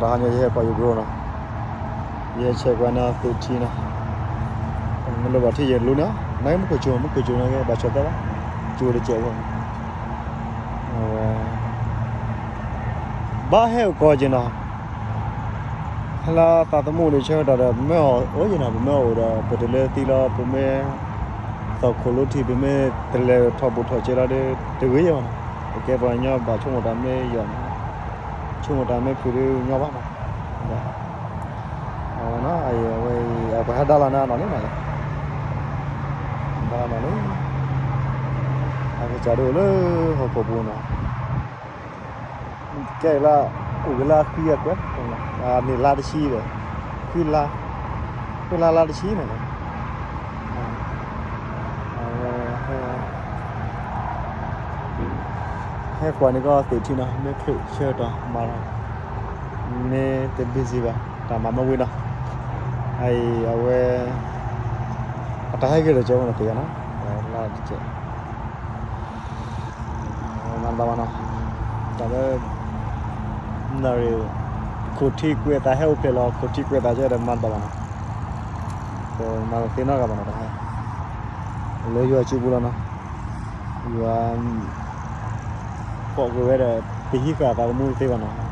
တဟါညါယဟဲကွၢ်ယဂီၢ်နီၤ, ယဟဲဆဲးကွၢ်န့ၣ်သ့ၣ်ထံနီၤ, မ့ၢ်လိၣ်ဘၣ်ထံယလူန့ၣ်, နမ့ၢ်ခိၣ်ကၠိ မ့ၢ်ခိၣ်ကၠိန့ၣ်က့ၤ ဘၣ်ဆိးသၢဘၣ်, ကၠိတကဲးဖိနီၤ, အဝဲ ဘၣ်ဟဲအိၣ်ကီးက့ၤနီၤ, ဟဲလၢသးသမူဒီးဆၢကတီၢ်ဒီး ပမ့ၢ်အီၣ်အိၣ်ယနီၤ, ပမ့ၢ်အီၣ်အိၣ်ဒီး ပတလဲၤသံလီၤ, ပမ့ၢ်သီၣ်ခိၣ်လိထံး ပမ့ၢ်တလဲၤထီၣ်ဘူးထီၣ်စဲးလီၤဒီး တဂ့ၤယဲၢ်ဘၣ်နီၤ, ပကဲပှၤကညီဘၣ်ဆိကမိၣ်တၢ်မ့ၢ်ယီၤနီၤ, ဆိကမိၣ်တၢ်မ့ၢ်ဖုးဒီးညီဘၣ်နီၤ, အဝဲနီၤ, အဝဲအံၤ အပှၤဟဲဒါလီၤန့ၣ်နီၤလံနီၤ, ဒါလီၤလံ, အကစၢ်ဒၣ်အိၣ်လၢဟီၣ်ခိၣ်ပူၤနီၤ ကဲလၢ အိၣ်က့ၤလၢအဃံအကွဲး, န့ၣ်လါတဆံဒီး, ဃုလါ, ဃုလါလါတဆံန့ၣ်, အဝဲ ဟဲကွၢ်န့ၣ်ကီးသ့ၣ်ထံနီၤ, မ့ၢ်ချုးဆၢကတီၢ်မၤလီၤ, မ့ၢ်တ busy ဘၣ် တၢ်မၤမ့ၢ်ဝံၤနီၤ, အအံၤအဝဲ အတၢ်ဟဲက့ၤဒီးကၠီဝဲန့ၣ်သ့ၣ်ယါနီၤ, လါတကဲး မၤတဘၣ်ဘၣ်နီၤ, တၢ်လၢ နရ့ၣ် ခိၣ်ထံကွဲးသးဟဲအိၣ်ဖျဲၣ်လီၤ, ခိၣ်ထံကွဲးသးကဲဒီးမၤတဘၣ်ဘၣ်နီၤ, မၤသ့နီတဂၤဘၣ်နီၤ, တၢ်ဟဲ လၢယွၤစုပူၤလီၤနီၤ, ယွၤ ကိးက့ၤဝဲဒီး ပဟံးဃာ်သးသမူတသ့ဘၣ်နီၤ,